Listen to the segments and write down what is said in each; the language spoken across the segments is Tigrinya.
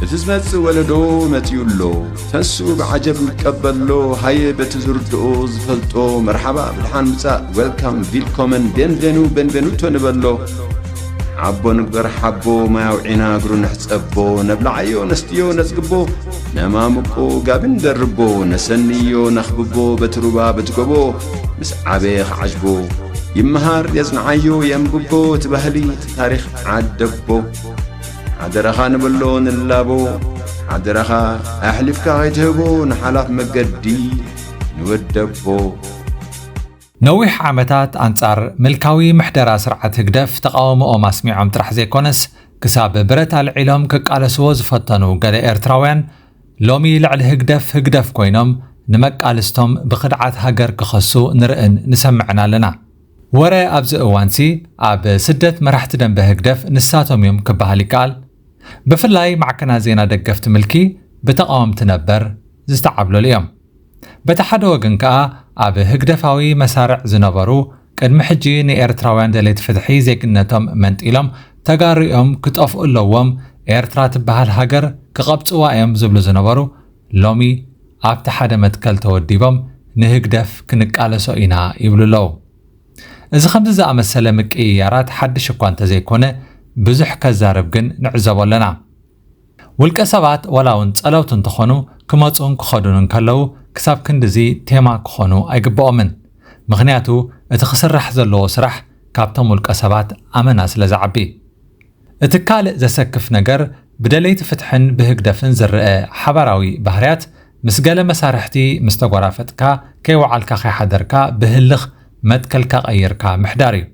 እቲ ዝመጽእ ወለዶ መጺኡ ኣሎ። ተንሱ ብዓጀብ ንቀበሎ፣ ሃየ በቲ ዝርድኦ ዝፈልጦ፣ መርሓባ ብድሓን ምጻእ፣ ዌልካም፣ ቪልኮመን፣ ቤንቬኑ፣ ቤንቬኑቶ ንበሎ። ሓቦ ንግበር ሓቦ፣ ማይ ኣውዒና እግሩ ንሕጸቦ፣ ነብልዓዮ ነስትዮ ነጽግቦ፣ ነማምቆ ጋቢ ንደርቦ፣ ነሰንዮ ነኽብቦ፣ በቲ ሩባ በቲ ጎቦ፣ ምስ ዓበየ ክዓጅቦ፣ ይመሃር የጽንዓዮ የንብቦ፣ እቲ ባህሊ እቲ ታሪኽ ዓደቦ። ሓደራኻ ንበሎ ንላቦ፣ ሓደራኻ ኣሕሊፍካ ከይትህቦ፣ ንሓላፍ መገዲ ንወደቦ። ነዊሕ ዓመታት ኣንጻር ምልካዊ ምሕደራ ስርዓት ህግደፍ ተቓውሞኦም ኣስሚዖም ጥራሕ ዘይኮነስ፣ ክሳብ ብረት ኣልዒሎም ክቃለስዎ ዝፈተኑ ገለ ኤርትራውያን፣ ሎሚ ልዕሊ ህግደፍ ህግደፍ ኮይኖም ንመቃልስቶም ብኽድዓት ሃገር ክኸሱ ንርእን ንሰምዕን ኣለና። ወረ ኣብዚ እዋንሲ ኣብ ስደት መራሕቲ ደንበ ህግደፍ ንሳቶም እዮም ክበሃል ይከኣል። ብፍላይ ማዕከናት ዜና ደገፍቲ ምልኪ ብተቓወምቲ ነበር ዝተዓብለሉ እዮም። በቲ ሓደ ወገን ከኣ ኣብ ህግደፋዊ መሳርዕ ዝነበሩ፣ ቅድሚ ሕጂ ንኤርትራውያን ደለይቲ ፍትሒ ዜግነቶም መንጢሎም ተጋሩ እዮም ክጠፍኡ ኣለዎም፣ ኤርትራ ትበሃል ሃገር ክቐብጽዋ እዮም ዝብሉ ዝነበሩ፣ ሎሚ ኣብቲ ሓደ መትከል ተወዲቦም ንህግደፍ ክንቃለሶ ኢና ይብሉ ኣለዉ። እዚ ከምዚ ዝኣመሰለ ምቅይያራት ሓድሽ እኳ እንተዘይኮነ፣ ብዙሕ ከዛርብ ግን ንዕዘቦ ኣለና። ውልቀ ሰባት ዋላ እውን ጸለውቲ እንተኾኑ፣ ክመጹን ክኸዱን እንከለዉ፣ ክሳብ ክንድዚ ቴማ ክኾኑ ኣይግብኦምን። ምኽንያቱ፣ እቲ ክስራሕ ዘለዎ ስራሕ ካብቶም ውልቀ ሰባት ኣመና ስለ ዝዓቢ። እቲ ካልእ ዘሰክፍ ነገር፣ ብደለይቲ ፍትሕን ብህግደፍን ዝረአ ሓባራዊ ባህርያት፣ ምስ ገለ መሳርሕቲ ምስ ተጓራፈጥካ፣ ከይወዓልካ ከይሓደርካ፣ ብህልኽ መትከልካ ቀይርካ ምሕዳር እዩ።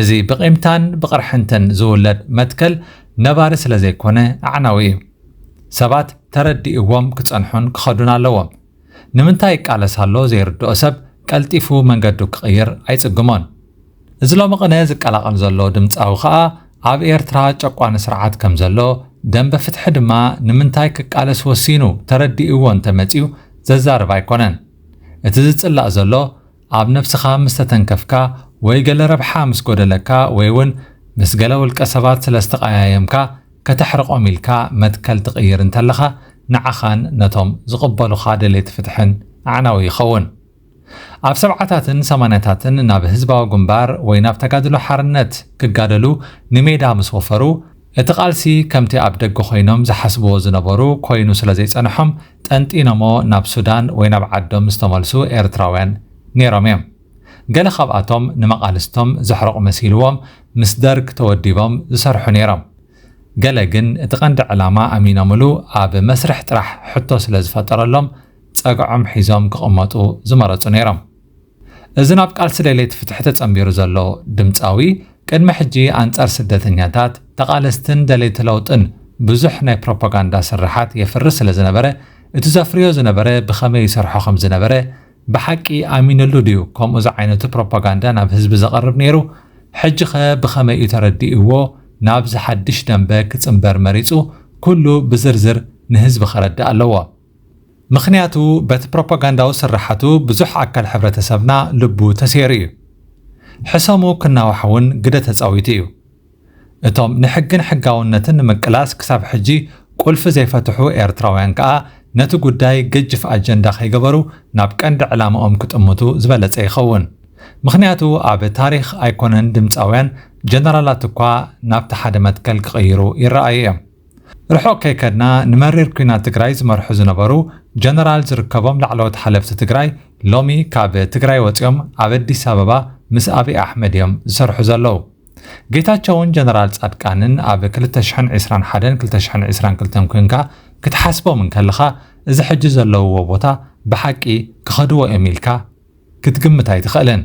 እዚ ብቂምታን ብቕርሕንትን ዝውለድ መትከል ነባሪ ስለ ዘይኮነ ኣዕናዊ እዩ። ሰባት ተረዲእዎም ክጸንሑን ክኸዱን ኣለዎም። ንምንታይ ይቃለስ ኣሎ ዘይርድኦ ሰብ ቀልጢፉ መንገዱ ክቕይር ኣይጽግሞን። እዚ ሎሚ ቅነ ዝቀላቐል ዘሎ ድምጻዊ ኸኣ ኣብ ኤርትራ ጨቋኒ ስርዓት ከም ዘሎ፣ ደንበ ፍትሒ ድማ ንምንታይ ክቃለስ ወሲኑ ተረዲእዎ እንተመጺኡ ዘዛርብ ኣይኮነን። እቲ ዝጽላእ ዘሎ ኣብ ነብስኻ ምስ ተተንከፍካ ወይ ገለ ረብሓ ምስ ጎደለካ ወይ እውን ምስ ገለ ውልቀ ሰባት ስለ ዝተቐያየምካ ከተሕርቖም ኢልካ መትከል ትቕይር እንተለኻ ንዓኻን ነቶም ዝቕበሉኻ ደለይቲ ፍትሕን ኣዕናዊ ይኸውን። ኣብ ሰብዓታትን ሰማንያታትን ናብ ህዝባዊ ግንባር ወይ ናብ ተጋድሎ ሓርነት ክጋደሉ ንሜዳ ምስ ወፈሩ፣ እቲ ቃልሲ ከምቲ ኣብ ደገ ኮይኖም ዝሓስብዎ ዝነበሩ ኮይኑ ስለ ዘይጸንሖም፣ ጠንጢኖሞ ናብ ሱዳን ወይ ናብ ዓዶም ዝተመልሱ ኤርትራውያን ነይሮም እዮም። ገለ ካብኣቶም ንመቓልስቶም ዘሕርቑ መሲልዎም ምስ ደርግ ተወዲቦም ዝሰርሑ ነይሮም። ገለ ግን እቲ ቀንዲ ዕላማ ኣሚኖምሉ ኣብ መስርሕ ጥራሕ ሕቶ ስለ ዝፈጠረሎም ጸግዖም ሒዞም ክቕመጡ ዝመረጹ ነይሮም። እዚ ናብ ቃልሲ ደለይቲ ፍትሒ ተጸንቢሩ ዘሎ ድምጻዊ፣ ቅድሚ ሕጂ ኣንጻር ስደተኛታት፣ ተቓለስትን ደለይቲ ለውጥን ብዙሕ ናይ ፕሮፓጋንዳ ስርሓት የፍሪ ስለ ዝነበረ፣ እቲ ዘፍርዮ ዝነበረ ብኸመይ ይሰርሖ ከም ዝነበረ ብሓቂ ኣሚንሉ ድዩ ከምኡ ዝዓይነቱ ፕሮፓጋንዳ ናብ ህዝቢ ዘቕርብ ነይሩ? ሕጂኸ ብኸመይ እዩ ተረዲእዎ ናብዚ ሓድሽ ደንበ ክጽንበር መሪጹ? ኩሉ ብዝርዝር ንህዝቢ ከረድእ ኣለዎ። ምኽንያቱ በቲ ፕሮፓጋንዳዊ ስርሓቱ ብዙሕ ኣካል ሕብረተሰብና ልቡ ተሰይሩ እዩ። ሕሰሙ ክናዋሕ እውን ግደ ተጻዊቱ እዩ። እቶም ንሕግን ሕጋውነትን ንምቅላስ ክሳብ ሕጂ ቁልፊ ዘይፈትሑ ኤርትራውያን ከኣ ነቲ ጉዳይ ገጅፍ ኣጀንዳ ከይገበሩ ናብ ቀንዲ ዕላማኦም ክጥምቱ ዝበለጸ ይኸውን። ምኽንያቱ ኣብ ታሪኽ ኣይኮነን ድምጻውያን ጀነራላት እኳ ናብቲ ሓደ መትከል ክቕይሩ ይረኣዩ እዮም። ርሑቕ ከይከድና ንመሪር ኲናት ትግራይ ዝመርሑ ዝነበሩ ጀነራል ዝርከቦም ላዕለዎት ሓለፍቲ ትግራይ ሎሚ ካብ ትግራይ ወጺኦም ኣብ ኣዲስ ኣበባ ምስ ኣብይ ኣሕመድ እዮም ዝሰርሑ ዘለዉ። ጌታቸውን ጀነራል ጻድቃንን ኣብ ክልተ ሽሕን ዕስራን ሓደን ክልተ ሽሕን ዕስራን ክልተን ኮይንካ ክትሓስቦም እንከለኻ፣ እዚ ሕጂ ዘለውዎ ቦታ ብሓቂ ክኸድዎ እዮም ኢልካ ክትግምት ኣይትኽእልን።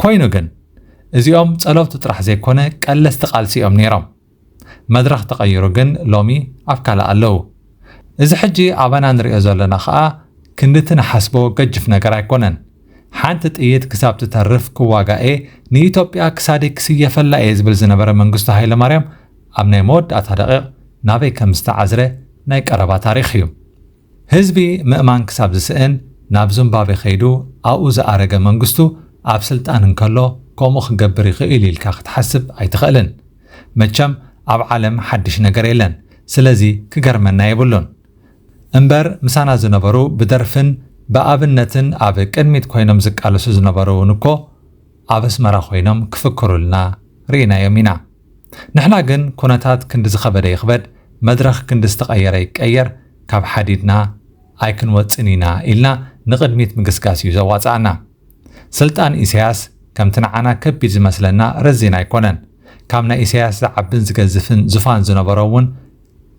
ኮይኑ ግን፣ እዚኦም ጸለውቲ ጥራሕ ዘይኮነ ቀለስቲ ቃልሲ እዮም ነይሮም። መድረኽ ተቐይሩ ግን ሎሚ ኣብ ካልእ ኣለዉ። እዚ ሕጂ ኣባና ንሪኦ ዘለና ኸኣ ክንድቲ ንሓስቦ ገጅፍ ነገር ኣይኮነን። ሓንቲ ጥይት ክሳብ ትተርፍ ክዋጋኤ ንኢትዮጵያ ክሳደይ ክስየፈላ እየ ዝብል ዝነበረ መንግስቱ ሃይለማርያም ኣብ ናይ መወዳእታ ደቂቕ ናበይ ከም ዝተዓዝረ ናይ ቀረባ ታሪኽ እዩ። ህዝቢ ምእማን ክሳብ ዝስእን ናብ ዙምባቤ ከይዱ ኣብኡ ዝኣረገ መንግስቱ ኣብ ስልጣን እንከሎ ከምኡ ክገብር ይኽእል ኢልካ ክትሓስብ ኣይትኽእልን። መቸም ኣብ ዓለም ሓድሽ ነገር የለን። ስለዚ ክገርመና የብሉን። እምበር ምሳና ዝነበሩ ብደርፍን ብኣብነትን ኣብ ቅድሚት ኮይኖም ዝቃለሱ ዝነበሩ እውን እኮ ኣብ ኣስመራ ኮይኖም ክፍክሩልና ርኢናዮም ኢና። ንሕና ግን ኩነታት ክንዲ ዝኸበደ ይኽበድ፣ መድረኽ ክንዲ ዝተቐየረ ይቀየር፣ ካብ ሓዲድና ኣይክንወጽን ኢና ኢልና ንቕድሚት ምግስጋስ እዩ ዘዋጽኣና። ስልጣን ኢሳያስ ከምቲ ንዓና ከቢድ ዝመስለና ረዚን ኣይኮነን። ካብ ናይ ኢሳያስ ዝዓብን ዝገዝፍን ዙፋን ዝነበሮ እውን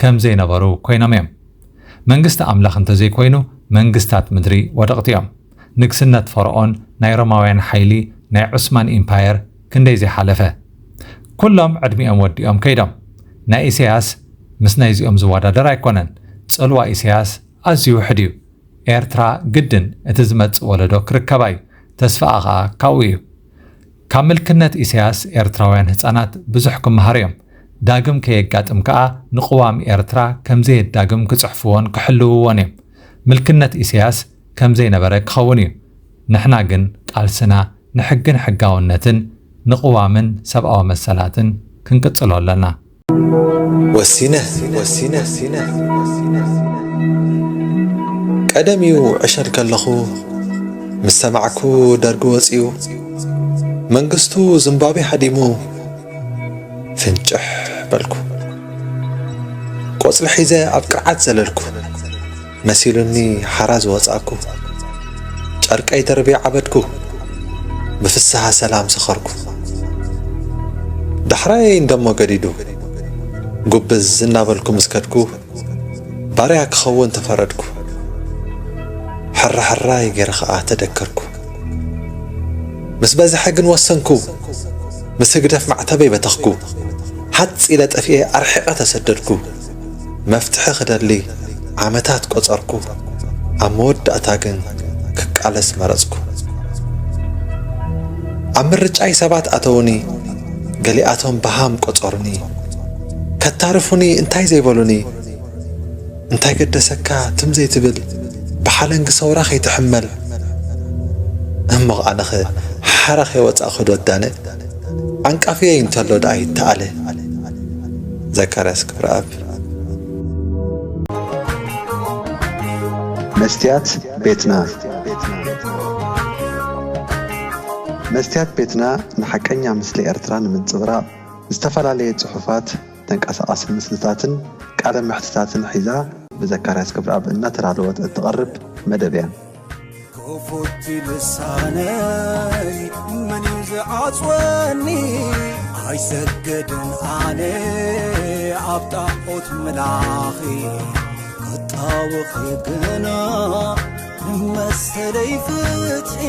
ከም ዘይነበሩ ኮይኖም እዮም። መንግስቲ ኣምላኽ እንተዘይኮይኑ መንግስታት ምድሪ ወደቕቲ እዮም። ንግስነት ፈርኦን፣ ናይ ሮማውያን ሓይሊ፣ ናይ ዑስማን ኢምፓየር ክንደይ ዘይሓለፈ። ኩሎም ዕድሚኦም ወዲኦም ከይዶም። ናይ ኢሳያስ ምስ ናይዚኦም ዝወዳደር ኣይኮነን። ጽልዋ ኢሳያስ ኣዝዩ ውሕድ እዩ። ኤርትራ ግድን እቲ ዝመጽእ ወለዶ ክርከባ እዩ። ተስፋኣ ኸኣ ካብኡ እዩ። ካብ ምልክነት ኢሳያስ ኤርትራውያን ህጻናት ብዙሕ ክመሃሩ እዮም። ዳግም ከየጋጥም ከኣ ንቅዋም ኤርትራ ከም ዘየዳግም ክጽሕፍዎን ክሕልውዎን እዮም። ምልክነት ኢሳያስ ከም ዘይነበረ ክኸውን እዩ። ንሕና ግን ቃልስና ንሕግን ሕጋውነትን ንቅዋምን ሰብኣዊ መሰላትን ክንቅጽሎ ኣለና። ወሲነ ወሲነ ወሲነ ቀደም እዩ ዕሸል ከለኹ ምስ ሰማዕኩ ደርጊ ወጺኡ መንግስቱ ዝምባቤ ሃዲሙ ፍንጭሕ በልኩ። ቆጽሊ ሒዘ ኣብ ቅርዓት ዘለልኩ። መሲሉኒ ሓራ ዝወጻእኩ። ጨርቀይ ደርብየ ዓበድኩ። ብፍስሃ ሰላም ሰኸርኩ። ዳሕራይ እንደሞ ገዲዱ። ጉብዝ እናበልኩ ምስ ከድኩ ባርያ ክኸውን ተፈረድኩ። ሕራሕራይ ገይረ ኸኣ ተደከርኩ። ምስ በዝሐ ግን ወሰንኩ። ምስ ህግደፍ ማዕተበይ በተኽኩ። ሃጽ ኢለ ጠፊኤ ኣርሒቐ ተሰደድኩ። መፍትሒ ክደሊ ዓመታት ቆጸርኩ። ኣብ መወዳእታ ግን ክቃለስ መረጽኩ። ኣብ ምርጫይ ሰባት ኣተውኒ። ገሊኣቶም ብሃም ቆጸሩኒ። ከታርፉኒ እንታይ ዘይበሉኒ። እንታይ ገደሰካ ትም ዘይትብል። ብሓለንጊ ሰውራ ከይትሕመል። እሞ ኣነኸ ሓራ ከይወጻእኹ ዶ ኣዳንእ። ዓንቃፍየይ እንተሎ ደኣ ይተኣለ። ዘካርያስ ክብረኣብ። መስትያት ቤትና። መስትያት ቤትና ንሓቀኛ ምስሊ ኤርትራ ንምንጽብራቕ ዝተፈላለየ ጽሑፋት፣ ተንቀሳቓሲ ምስልታትን ቃለ መሕትታትን ሒዛ ብዘካርያስ ክብረኣብ እናተዳለወት እትቐርብ መደብ እያ። ክፉቲ ልሳነይ መን እዩ ዝዓጽወኒ? ኣይሰግድን ኣነ ኣብ ጣዖት ምላኺ፣ ክጣወኺ ግና ንመሰለይ ፍትሒ።